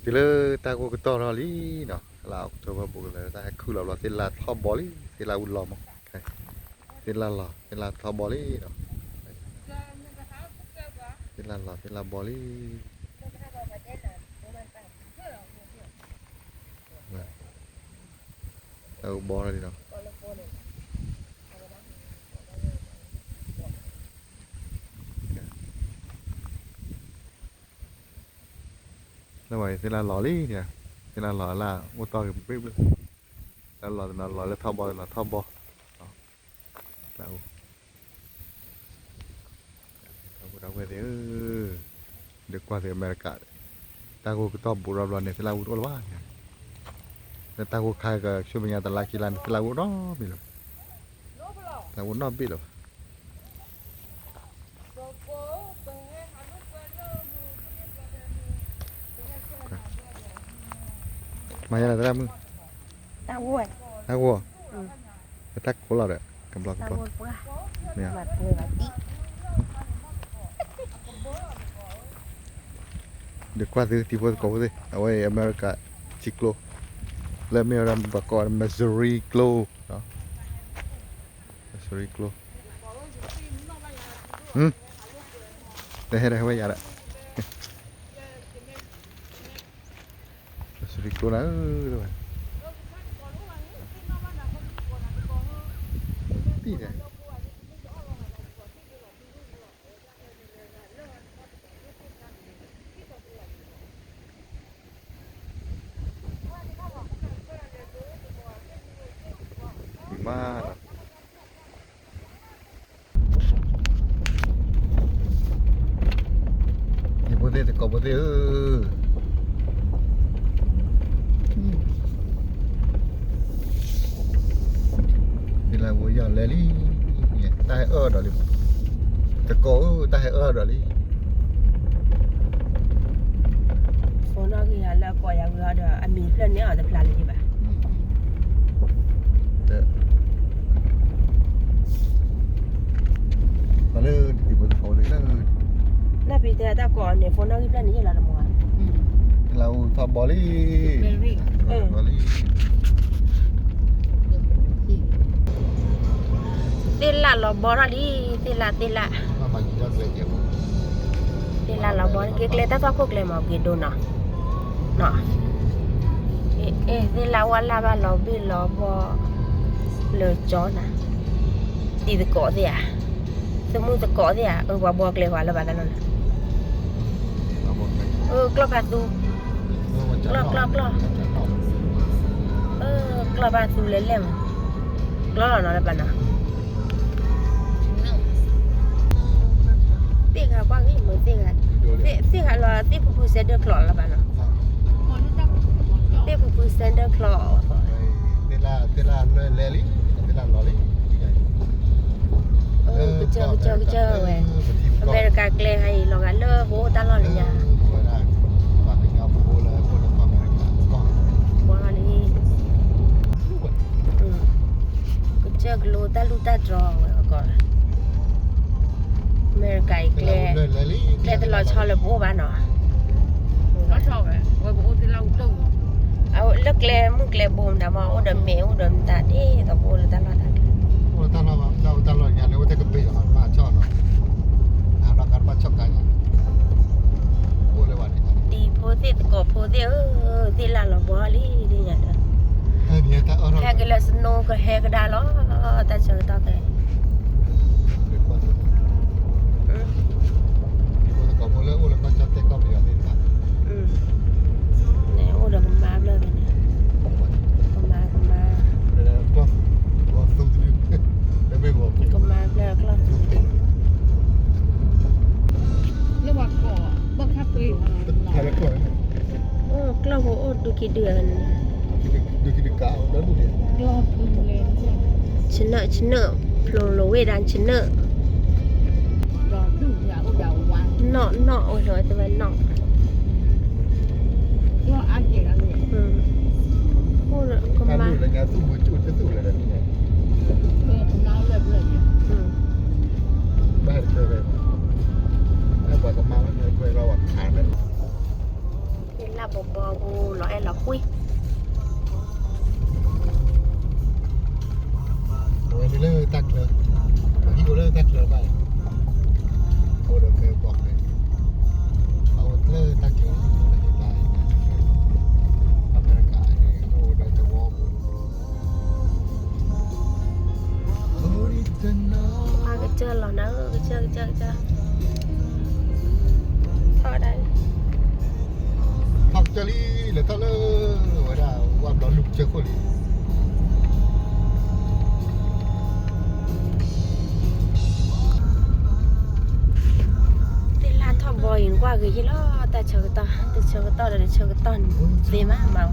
တုၤလၢတၢ်ဂိၢ်ကတီၢ်ထီၣ်လံနီၤ, လါအီးကထိဘၢၣ်ဘူးကလၢာ် တၢ်ဟဲခုၣ်လီၤဘျီ သ့ၣ်လၣ်ထီၣ်ဘီလံ, သ့ၣ်လၣ်အူလီၤမး, သ့ၣ်လၣ်လီၤ သ့ၣ်လၣ်ထီၣ်ဘီလံနီၤ, သ့ၣ်လၣ်လီၤ သ့ၣ်လၣ်ဘီလံ, တၢ်အူဘီလံနီၤ. လၢဝဲသ့ၣ်လၣ်လီၤလံ, သ့ၣ်လၣ်လီၤလၢအိၣ်တီၢ်ဂ့ၤဘ့ၣ်ဘ့ၣ်, လၢလီၤတနီၤလီၤလၢထီၣ်ဘီတနီၤထီၣ်ဘီ, တၢ်အူ ဒီပုၢ်ဒီဝဲၢ်သ့ၣ်ဧၢ, ဒုးကွၢ်သုအမဲရကၤ, တၢ်ဂိၢ်ကတီၢ်ဘူးထီၣ်ဘျီန့ၣ် သ့ၣ်လၣ်အူတအိၣ်လၢၤဘၣ်, လၢတၢ်ဂိၢ်ခါကဆူမဲာ်ညါတလါခံလါန့ၣ် သ့ၣ်လၣ်အူနီတဘ့ၣ်လၢၤဘၣ်, သ့ၣ်လၣ်အူနီတဘ့ၣ်လၢၤဘၣ်. မၤယါလၢသရၣ်မုၣ်, တၢ်ဂိၢ်, တၢ်ကိးလီၤဒီး ကဘျီကဘျီ, ဒုးကွၢ်သုတံၤဖိသကိးဖိသ့ၣ်, အဝဲအံၤအမဲရကၤထံကျိ, လၢမ့ၢ်ဝဲဒၣ်ပှၤကိးဝဲ Missouri ကျိ, Missouri ကျိ, တဟဲဒီးဟဲဝဲယၤဒီး Missouri ကျိနၤဧၢ, တံၢ်ဒီး မၤလီၤ ယဖိသ့ၣ်သကိးဖိသ့ၣ်ဧၢ, သ့ၣ်လၣ်ဝဲယၤလဲၤလံ, တၢ်ဟဲအၢၣ်ဒီးလံ, သကိးဧၢ တၢ်ဟဲအၢၣ်ဒီးလံ. ဖိနီၣ်ဂံၢ်ဟးလၢအကိးယၤဝံၤအီၤဒီး အမံၤဖျၢၣ်န့ၢ်အီၤတဖျါလၢၤဘၣ်. လၢတံၤဖိသကိးလၢ နီၢ်ပံၤတဲတၢ်ကိးအီၤန့ၣ် ဖိနီၣ်ဂံၢ်ဖျၢၣ်န့ၣ်ယဲၢ်လီၤတမီၤဧါ. လၢအူထီၣ်ဘီလံ, ဘီလံ. သ့ၣ်လၣ်လီၤဘီထီၣ်လံ, သ့ၣ်လၣ် သ့ၣ်လၣ်, သ့ၣ်လၣ်လီၤဘီ က့ၤကျဲတၢ်သွၣ်ခိၣ်ကျဲမ့ၢ်က့ၤဒိနီၤ, နီၤ, အ့ သ့ၣ်လၣ်ဝါလၢ်ဘၣ်လီၤဘ့ၣ်လီၤဘီ, လၢကၠီနၤ, တံၤသကိးသ့ၣ်ဧါ, သမူသကိးသ့ၣ်ဧါ, အၢ ပှၤဘီကျဲပှၤလၢဘၣ်တၢ်လီၢ်လၢ အၢ ကျီၢ်ဖးသူ, ကျီၢ် ကျီၢ် ကျီၢ်, အၢ ကျီၢ်ဖးသူလဲၤလဲၣ်မး, ကျီၢ်လီၤနီၤလၢပှၤနီၤ, သ့ၣ်ဂၤကွၢ်ဂ့ၤမ့ၢ်သ့ၣ်ဂၤ, သ့ၣ်ဂၤလီၤ သ့ၣ်ဖုဖု Santa Claus လၢပှၤနီၤ, သ့ၣ်ဖုဖု Santa Claus သ့ၣ်လၣ်လီၤလံ, ကစၢၢ် ကစၢၢ် ကစၢၢ်ဝဲ, အမဲရကၤကျဲဟါအံၤ လီၤဂာ်လၢပအိၣ်တၢ်လီၢ်လၢညါ, ဘီလံ, ကစၢၢ်ကလိတၢ်လူၢ်တၢ်တြီၤဝဲအကီး, အမဲရကၤအံၤကျဲ, ကျဲတလီၤဆီလၢပအိၣ်ဘၣ်နီၤ, လၢကျဲမုၢ်ကျဲဘိမတၤမး အိၣ်ဒီးမ့ၢ် အိၣ်ဒီးမတၤဒ်သိးပအိၣ်လၢတၢ်လီၢ်တၢ်ကျဲ, တၢ်လီၢ်ညါန့ၣ် အိၣ်တကပ့ၤလီၤ ဘၣ်ဆီၣ်နီၤ, တံၤဖိသ့ၣ် သကိးဖိသ့ၣ်ဧၢ, သ့ၣ်လၢလီၤဘီလံဒ်ညါဒီး, ဟဲက့ၤလၢ snow ကဟဲကဒါလီၤ, တၢ်ဆၢကတီၢ်ဖဲ န့ၣ်အိၣ်ဒီးကမါဖျၢၣ်ဖဲန့ၣ်, ကမါ ကမါ, ကမါဖျၢၣ်ကျီၢ်သူ, အိၣ်ကျီၢ်ဖိအိၣ်ဒုးခံဒုးန့ၣ်, ဆနၢၣ် ဆနၢၣ်, ဖျိလိာ်ဝဲဒၣ်ဆနၢၣ်, နီၣ်နီၣ်ဝဲလီၤ တဝဲနီၣ်, အိၣ်ဒီးကမါ, သ့ၣ်လၢ ဘီဘီပူၤလီၤအဲၣ်လီၤကွံ အဝဲန့ၣ်လၢတၢ်ချၢ, ပှၤဟံၣ်အိၣ်လၢတၢ်ချၢဘၣ်, အိၣ်ဒီးကဲပှၤဖဲ, အအိၣ်လၢတၢ်ချၢ, တၢ်ဟ့ၣ်တၢ်ဟ့ၣ်, အမဲရကၤန့ၣ် အိၣ်ဒီးတဝီပူၤ အကစၢၢ်လီၤနၤဧၢ, ကစၢၢ် ကစၢၢ် ကစၢၢ်, ထီၣ်ဒၣ်, ထီၣ်ကစၢၢ်လံ, လဲၤထီၣ်လၢ ဝဲဒၣ်ဝၣ်ဘျီလူၢ်ကစၢၢ်ခိၣ်လံ. သ့ၣ်လၣ်ထီၣ်ဘီအံၤ နကွၢ်ဂ့ၤယ့ၢ်လီၤ, တၢ်ဆၢကတီၢ်, တဆၢကတီၢ်ဒီးတဆၢကတီၢ်န့ၣ် သ့မးမး,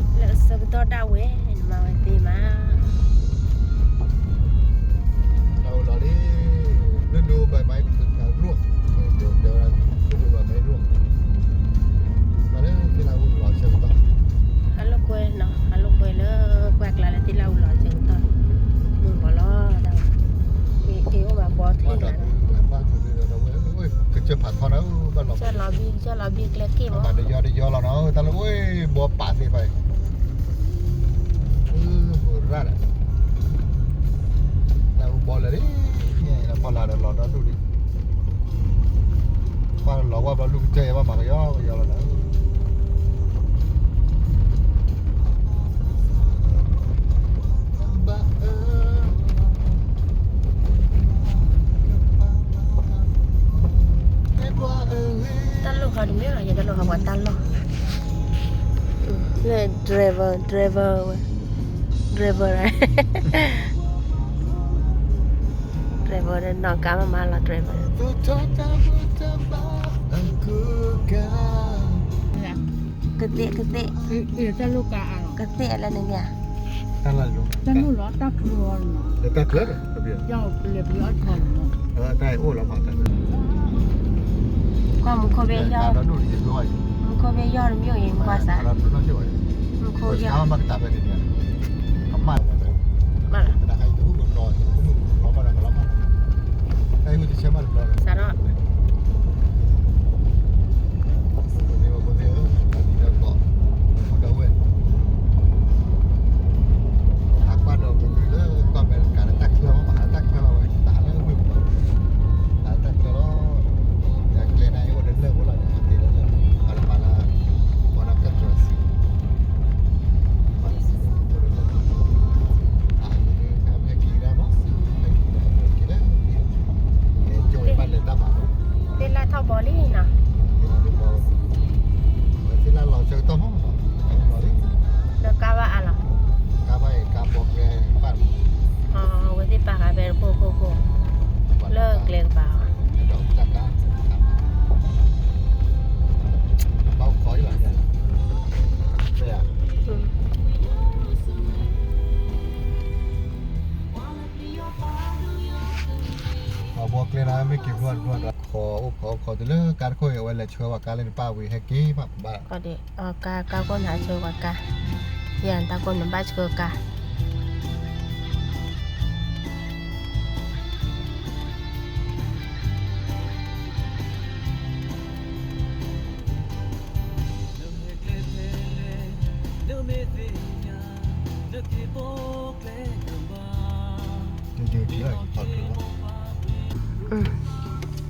လၢအဆၢကတီၢ်ဒၣ်ဝဲန့ၣ်မးဝဲသ့မး. တၢ်အိၣ်လီၤလံ, ဒိၣ်ဒိၣ်ဘၣ်မး, ဒိၣ်ဒိၣ်ဘၣ်မး, မ့ၢ်လၢသ့ၣ်လၣ်အိၣ်လီၤဆၢကတီၢ်, ဟးလိာ်ကွဲနီၤ, ဟးလိာ်ကွဲလၢ ကွၢ်ကျါလၢသ့ၣ်လၣ်အိၣ်လီၤဆၢကတီၢ်, မုၢ်ဂီၤလီၤ, က့ၤအိၣ်ဘၣ်ဘီထံၣ်နၤ, ကစၢၢ်ဖးထီနၤ, ဘၣ်လီၤ, ကစၢၢ်လီၤဘံၣ်, ကစၢၢ်လီၤဘံၣ်ကျဲက့ၢ်မး, ဘၣ်တယီတယီလီၤနီၤ, တၢ်လၢအိၣ်ဘီပာ်သ့ဖဲအံၤ ရၣ်ဒီး, တၢ်အိၣ်ဘီလၢာ်လံ, ပှၤလၢ်ဒီးလီၤဒီဒူၣ်လံ, ပှၤလၢ်လီၤဝၣ်ဘျီလူၢ်ကစၢၢ်အံၤ ဘၣ်မၤကယီကယီလီၤနီၤ. တၢ်လီၢ်ဟီဒ်မ့ၢ်လီၤ, ယတၢ်လီၢ်ဟီပှၤတၢ်လီၢ်, လၢ driver, driver ဝဲ, driver, driver နီၢ်ကါမးမးလီၤ driver, ကသ့ၣ် ကသ့ၣ်, ကသ့ၣ်လၢန့ၣ်န့ၣ်, တၢ်လီၢ်လီၤ, တၢ်ချၢ, ကွၢ်မူခိၣ်ဘ့ၣ်ယီၢ်, မူခိၣ်ဘ့ၣ်ယီၢ်တမံၤအံၤ ကွၢ်စး, မူခိၣ်ယီၢ်, မ့ၢ်လီၤ, စးထီၣ် သ့ၣ်လၣ်ထီၣ်ဘီလံနီၤ, သ့ၣ်လၣ်လီၤဆၢကတီၢ်မး, ဒီးကါဘၣ်အါလီၤ, ကါဘၣ်အံၤ ကါဘီကျဲ, အဝဲသ့ၣ်ပာ်ဃာ်ဖဲတခိၣ်ခိၣ်ခိၣ်, လၢကျဲကပၤ, ဘၣ်အိၣ်ခိးအံၤလီၤ, အဘီကျဲန့ၣ် မ့ၢ်က့ၤဖျိတဖျိဒီး ခိးအိၣ်ခိးအိၣ်ခိးတုၤလၢကါတခိၣ်အံၤ အဝဲလဲၤဆှၢဝဲကါလၢနပၢ်ဝံၤဟဲက့ၤမးဘၣ်, ကါကိးန့ၣ်ဟးဆှၢဝဲကါ, ယတၢ်ကိးန့ၣ်ဘၣ်ဆှၢကါ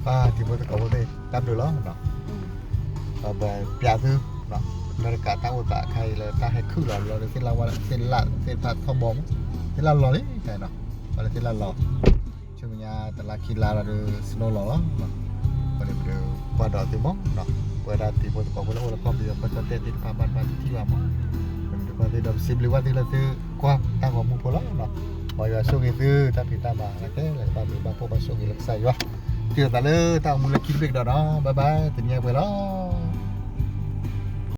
ပၢ်ထံဖိသကိးဖိသ့ၣ် တၢ်ဘျုးလီၤ. ပပျးသု အမဲရကၤတၢ်အိၣ်သးအခါအံၤလၢတၢ်ဟဲခုၣ်လီၤလၢသ့ၣ်လၣ်ဝါ သ့ၣ်လၣ်သ့ၣ်တဖၣ်ထီၣ်ဘီမး သ့ၣ်လၣ်လီၤလံ, ပှၤလၢသ့ၣ်လၣ်လီၤ ဆူမဲာ်ညါတလါခံလါလီၤဒီး snow လီၤလီၤ. ပှၤန့ၣ်ပဒုးကွၢ်ဒီးသုမး, ပဝဲဒၣ်ထံဖိသကိးဖိလၢအိၣ်လၢကီၢ်ပယီၤကီၢ်ကၠီၣ်တဲၣ်သ့ၣ်တဖၣ် ဘၣ်တဘၣ်တထံၣ်ဘၣ်မး, ပဒုးကွၢ်သုဒီးပစံးဘျုးဘၣ်သုလၢသုကွၢ်တၢ်ဂီၤမူဖိလီၤ. ပှၤယွၤဆိၣ်ဂ့ၤသု တၢ်ဖံးတၢ်မၤလၢကဲလၢကဘၣ်ဘျုးဘၣ်ဖှိၣ်ဘၣ်ဆိၣ်ဂ့ၤလၢကစၢ်ယွၤ, တုၤအသးလၢတၢ်အိၣ်မူလၢခံတဘ့ၣ်ကဒီးနီၤ, bye bye တနံၤအံၤပှဲၤလီၤ.